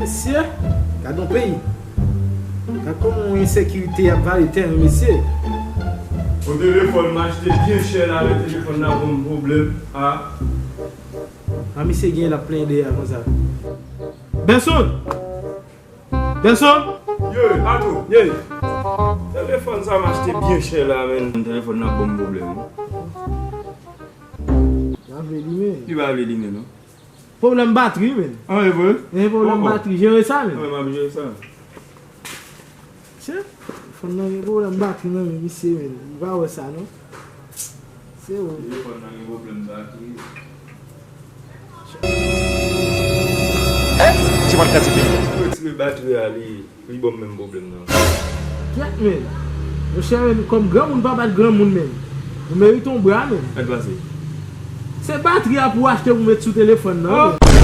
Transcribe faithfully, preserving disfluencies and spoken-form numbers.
Mesye, gad yon peyi. Gad kòman yon ensekirite ap vale tè nou, mesye. Yon telefòn m achte byen chè la, men telefòn nan ban m pwoblèm. A. A, misye gen l ap plenyen dèyè konsa. Benson! Benson! Ye, Ato! Ye! Telefòn sa m achte byen chè la, men telefòn nan ban m pwoblèm. Li pa vle limen. Li pa vle limen, non. Pwoblèm batri, men. An, e vre? Gen pwoblèm batri, jere sa, men. Wi, m ap jere sa. Tchè, fòn nan gen pwoblèm batri nan men misye, men. Li pa wè sa, non. Se ou. Telefòn nan gen pwoblèm batri. Eh, se pa kantite. Retire batri a, li, li ban m menm pwoblèm nan. Kèt, men. Monchè, men, kòm granmoun pa bat granmoun, men. Ou merite yon bra, men. Sa k pase? Se batri a pou w achte pou w met sou telefòn nan, men.